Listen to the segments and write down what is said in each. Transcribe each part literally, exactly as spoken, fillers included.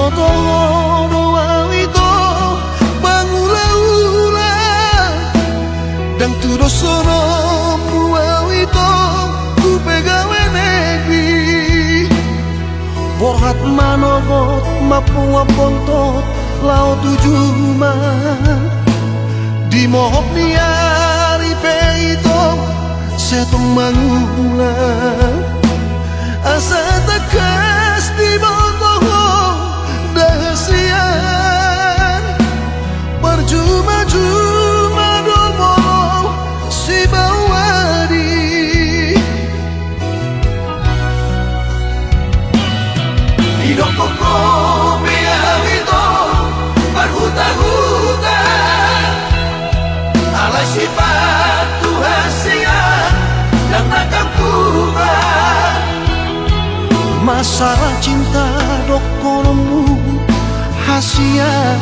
Toho do au ito mangulahula, ndang tu dosononmu au ito tu pegawe negeri. Borhat manogot mamboan bontot laho tu juma. Di mohop ni ari pe ito sai tong mangula. Asa tangkas diboto ho da hasian. Parjumajuma do molo sibawadi. Didok ho pe au ito marhutahuta. Alai sipata hasian ndang na kampungan. Masalah cinta dohononmu hasian.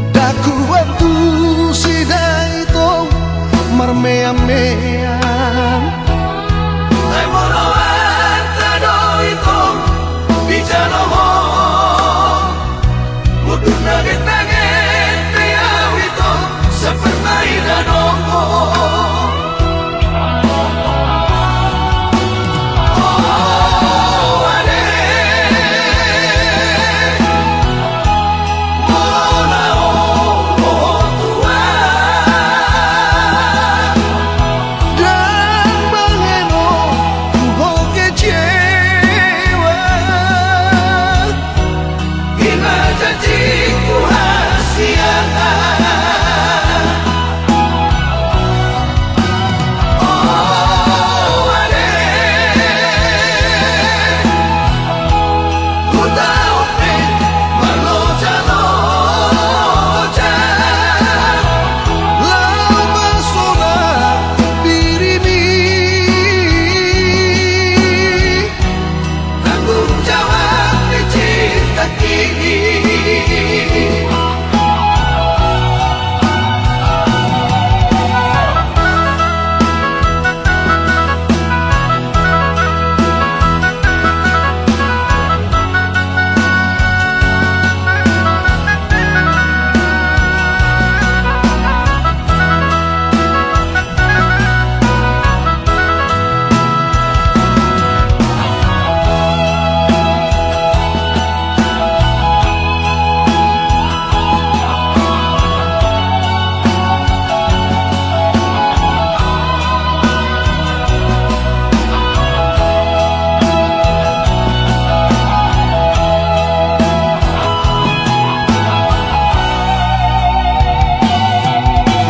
Ndang kuat tusida ito marmeamean. Ai molo arta do ito dijalo ho. Mundut na get na get pe au ito sapermainan ho.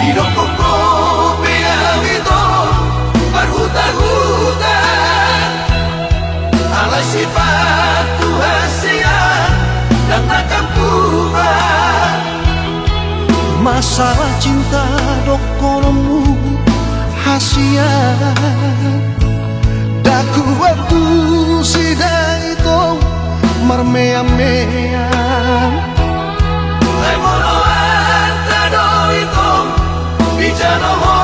Didok ho pe au ito marhutahuta. Alai sipata hasian ndang na kampungan. Masalah cinta dohononmu hasian. Ndang kuat tusida ito marmeamean. Ai molo arta do ito dijalo ho.